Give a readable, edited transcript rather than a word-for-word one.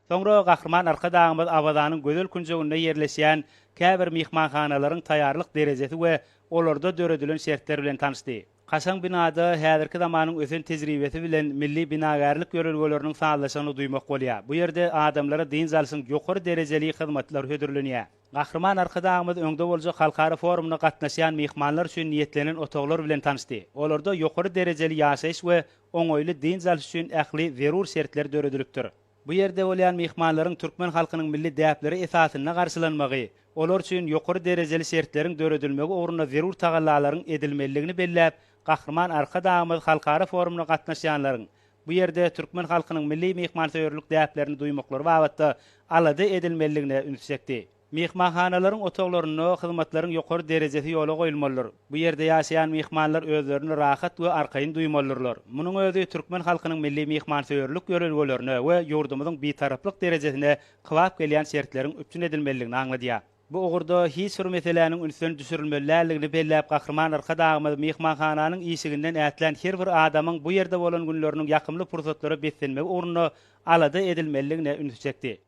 Soňra Gahryman Arkadagymyz Awazanyň gözel künjeginde ýerleşýän käbir myhmanhanalaryň taýýarlyk derejesi we olarda döredilen şertler bilen tanyşdy. Kaşaň binada häzirki zamanyň ösen tejribesi bilen milli binagärlik ýörelgeleriniň sazlaşygyny duýmak bolýar. Bu ýerde adamlara dynç alşyň ýokary derejeli hyzmatlary hödürlenýär. Gahryman Arkadagymyz öňde boljak halkara forumyna gatnaşýan myhmanlar üçin niýetlenen otaglar bilen tanyşdy. Olarda ýokary derejeli ýaşaýyş we oňaýly dynç alyş üçin ähli zerur şertler döredilipdir. Bu ýerde bolýan myhmanlaryň türkmen halkynyň milli däpleri esasynda garşylanmagy, olar üçin ýokary derejeli şertleriň döredilmegi ugrunda zerur tagallalaryň edilmelidigini belläp, Gahryman Arkadagymyz halkara forumyna gatnaşýanlaryň bu ýerde türkmen halkynyň milli myhmansöýerlik däplerini duýmaklary babatda alada edilmelidigine ünsi çekdi. Myhmanhanalaryň otaglarynda hyzmatlaryň ýokary derejesi ýola goýulmalydyr. Bu ýerde ýaşaýan myhmanlar özlerini rahat we arkaýyn duýmalydyrlar. Munuň özi türkmen halkynyň milli myhmansöýerlik ýörelgelerine we ýurdumyzyň Bitaraplyk derejesine kybap gelýän şertleriň üpjün edilmelidigini aňladýar. Bu ugurda hiç bir meseläniň ünsden düşürilmeli däldigini belläp, Gahryman Arkadagymyz myhmanhananyň işiginden ätlän her bir adamyň bu ýerde bolan günleriniň ýakymly pursatlara beslenmegi ugrunda alada edilmelidigine ünsi çekdi.